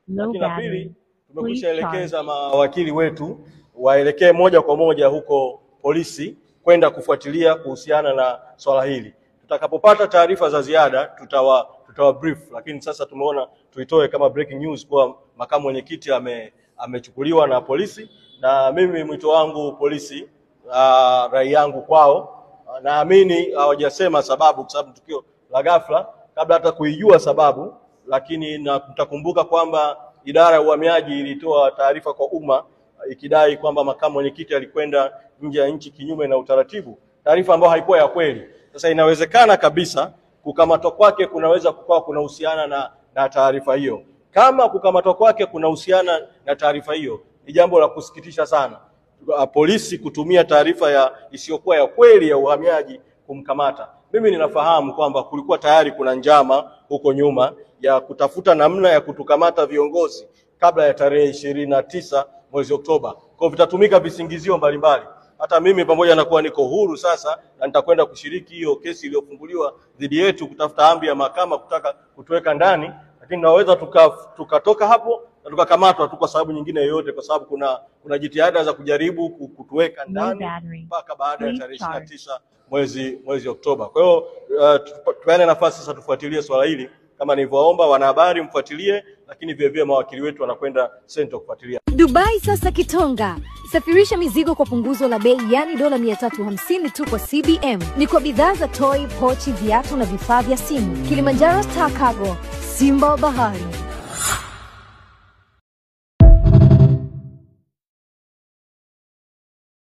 Low Lakini la battery. pili, Please tumekwisha charge. elekeza mawakili wetu waelekee moja kwa moja huko polisi kwenda kufuatilia kuhusiana na swala hili. Tutakapopata taarifa za ziada tutawa brief, lakini sasa tumeona tuitoe kama breaking news kuwa makamu mwenyekiti amechukuliwa na polisi, na mimi mwito wangu polisi, rai yangu kwao, naamini hawajasema sababu kwa sababu tukio la ghafla, kabla hata kuijua sababu, lakini na mtakumbuka kwamba idara ya uhamiaji ilitoa taarifa kwa umma ikidai kwamba makamu mwenyekiti alikwenda nje ya nchi kinyume na utaratibu, taarifa ambayo haikuwa ya kweli. Sasa inawezekana kabisa kukamatwa kwake kunaweza kukawa kunahusiana na taarifa hiyo. Kama kukamatwa kwake kunahusiana na taarifa hiyo, ni jambo la kusikitisha sana polisi kutumia taarifa ya isiyokuwa ya kweli ya uhamiaji kumkamata. Mimi ninafahamu kwamba kulikuwa tayari kuna njama huko nyuma ya kutafuta namna ya kutukamata viongozi kabla ya tarehe 29 mwezi Oktoba. Kwa hiyo vitatumika visingizio mbalimbali. Hata mimi pamoja na kuwa niko huru sasa na nitakwenda kushiriki hiyo kesi iliyofunguliwa dhidi yetu kutafuta amri ya mahakama kutaka kutuweka ndani, lakini naweza tukatoka hapo na tukakamatwa tu kwa sababu nyingine yoyote, kwa sababu kuna jitihada za kujaribu kutuweka Low ndani battery. mpaka baada ya Please tarehe ishirini na charge. tisa mwezi Oktoba. Kwa hiyo tupeane nafasi sasa tufuatilie swala hili kama nilivyoomba wanahabari mfuatilie, lakini vile vile mawakili wetu wanakwenda sento kufuatilia. Dubai sasa Kitonga. Safirisha mizigo kwa punguzo la bei, yani dola 350 tu kwa CBM. Ni kwa bidhaa za toy, pochi, viatu na vifaa vya simu. Kilimanjaro Star Cargo, Simba wa Bahari.